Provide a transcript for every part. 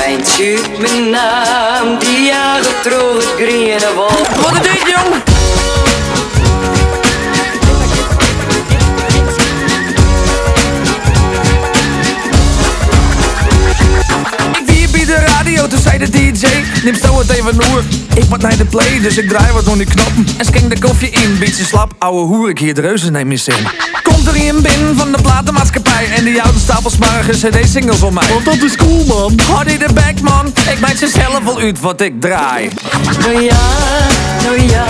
Eintsje út Menaam, dy jaget troch it griene wâld. Wat is dit, jong? Ik wie by de radio, doe sei de DJ, Nimsto it even oer? Ik moat nei de play, dus ik draai wat oan dy knoppen en skink de kofje yn. Bytsje slap ouwehoer, ik hie it reuze nei myn sin. Komt der ien binnen fan de platemaatskippij en dy jout in stapel smoarge cd-singles oan my. Want dat is cool, man. Hâld dy de bek, man, ik meitsje sels wol út wat ik draai. No ja, no ja,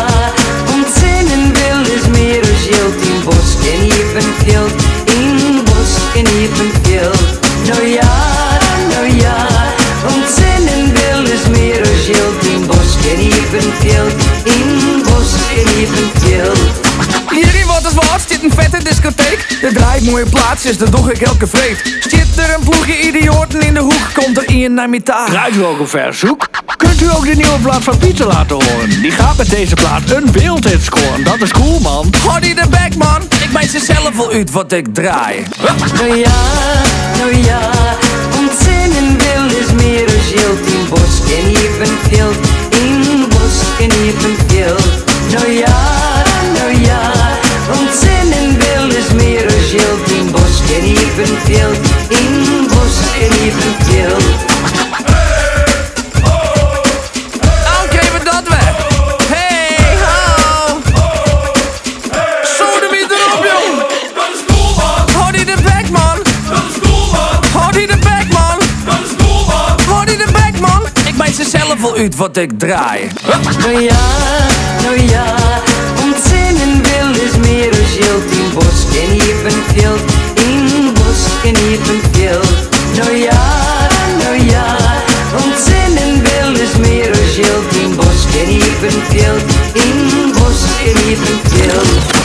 want sin en wil is mear as jild yn bosk en iepen fjild, yn bosk en iepen fjild. No ja, no ja, want sin en wil is mear as jild yn bosk en iepen fjild, yn bosk en iepen fjild. Hjir yn Wâlterswâld stiet in fette diskoteek. Dêr draai ik moaie plaatsjes, dat doch ik elke freed. Stiet der in ploechje idioaten yn de hoek, komt der ien nei my ta. Draait u ook een verzoek? Kunt u ook de nieuwe plaat van Pieter laten horen? Die gaat met deze plaat een wereldhit scoren. Dat is cool, man. Hâld dy de bek, man, ik meitsje sels wol út wat ik draai. No ja, no ja, want sin en wil is mear as jild yn bosk en iepen fjild, yn bosk en iepen fjild. No ja, no ja, want sin en wil is mear as jild yn bosk en iepen fjild, yn bosk en iepen fjild. Oké, wat dat wer? Hey, ho! Sodemieter op, jong! Hâld dy de bek, man! Hâld dy de bek, man! Hâld dy de bek, man! Ik meitsje sels wol út wat ik draai. No ja, no ja, want sin en wil is mear as jild yn bosk en iepen fjild, yn bosk en iepen fjild. No ja, no ja, want sin en wil is mear as jild yn bosk en iepen fjild, yn bosk en iepen fjild.